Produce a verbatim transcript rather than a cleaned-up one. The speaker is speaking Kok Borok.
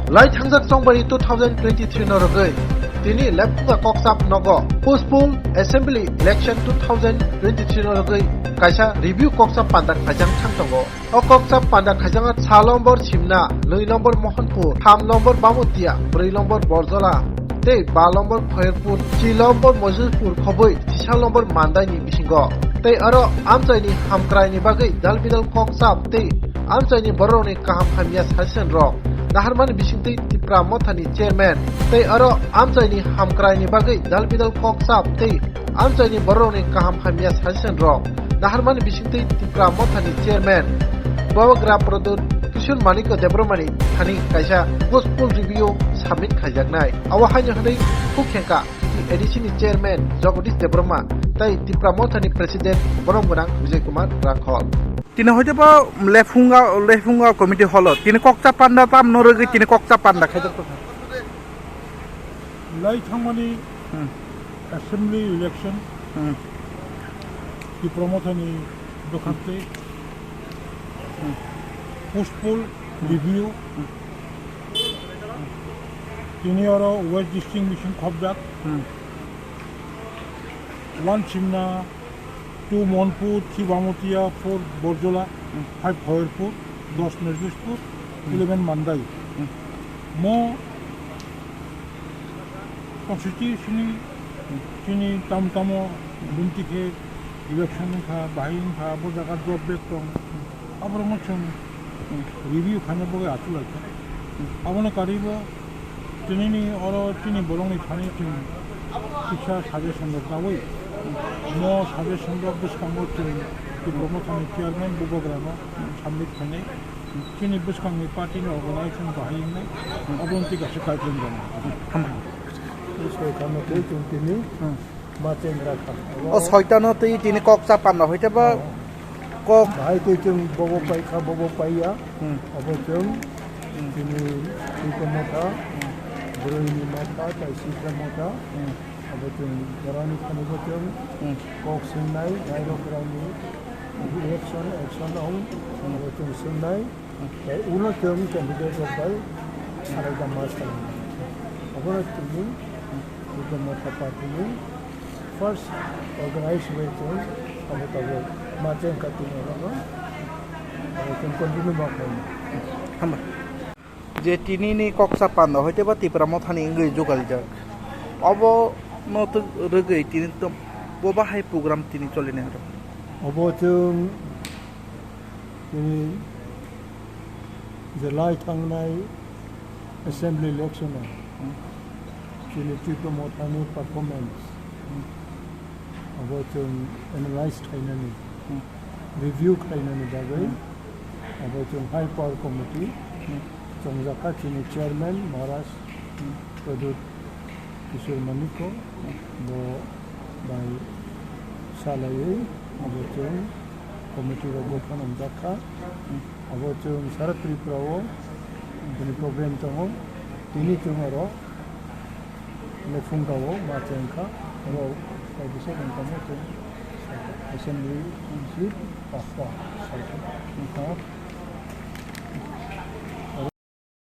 Lai thangjak Chongbari two thousand twenty-three no rwgwi tini lephunga kokchap nogo postpone Assembly Election two thousand twenty-three no rwgwi kaisa review kokchap panda khaijak thang tongo. O kokchap panda khaijakna sa lombor Simna, nwi lombor Mohanpur, tham lombor Bamutia, brwi lombor Borjola, tei ba lombor Khoyerpur, chi lombor Mojulpur khobwi chisa lombor Mandaini bisingo. Tei aro amchaini hamkraini bagwi dal bidal kokchap tei amchaini bororokni kaham hamya suggestion rok naharmani bisingtwi Tipra Mothani chairman tei aro amchaini hamkraini bagwi dal bidal kokchap tei amchaini bororokni kaham hamya suggestion rok naharmani bisingtwi Tipra Mothani chairman Babagra Pradyot Kishore Manikya Debbarmani thani kaisa postpone review submit khaijaknai. Abo haino hwnwi khukhengkha A D C ni chairman Jagadish Debbarma tei Tipra Mothani president borom gwnang Vijay Kumar Rangkhol. Tini hoite bo lephunga, lephunga committee holo. Tini kokchap panda tam no rwgwi tini kokchap panda khaijak tongkha. Lai thangmani Hmm. Assembly election Hmm. Tipra Mothani dokhante Hmm. Postpone Hmm. Review Hmm. Tini oro West District bising khobjak. Hmm. One Simna, two Mohanpur, three Bamutia, four Borjola, Hmm. five Khoyerpur, dos Mejlishpur, Hmm. eleven Mandai. Hmm. Mo constitution ni Hmm. chini tam tamo binti khe election wngkha, bahai wngkha, bo jaga job back tong. Aborokno chwng review khaina bagwi achuk lai kha. Aboni karwibo tinini oro chini borokni thani chwng kisa suggestion rok chaui, mo suggestion rok bwskango chwng Tipra Mothani chairman Bubagrano submit khainai. Chini bwskangni party ni organization bahai wngnai, aboni twi kaisa guideline rwna. Hambai. Bwskango khainai tei chwng tini Hmm. Ma chengra kha. O soitano twi tini kokchap panda hoite ba Oh. Kok. Bahai twi chwng bobo pai kha, bobo pai ya. Hmm. Abo chwng Hmm. tini Tipra Motha, Hmm. Broi ni Motha, tai Sitra Motha. Hmm. Abo chwng borani khani bo chwng Hmm. kok swngnai, dairok rani action, action ong. Hmm. Abo chwng swngnai. Tei uno chwng candidate rok bai salai da ma salai. Obono tini Tipra Motha Party ni first organized way chwng abo tabuk ma chwng ka tini abo abo chwng continue ma khlai. Hambai. Je tini ni kokchap panda hoite ba Tipra Mothani wngwi jugaljak. Obo no rwgwi tini to bo bahai program tini cholinai aro. Obo chwng Tini je lai thangnai assembly election o Hmm. chini Tipra Mothani performance Hmm. abo chwng analyze khlainani, Hmm. review khlainani bagwi Hmm. abo chwng high power committee Hmm. chongjak kha chini chairman Maharaj Hmm. Pradyot Kishore Manikya bo bai salaiwi abo chwng committee rok gothon wngjak kha. Abo chwng sara Tripura o bini program tongo. Tini chwng oro lephung rao ma cheng kha. Oro kaisa wngkha chwng assembly seat pasta wngkha.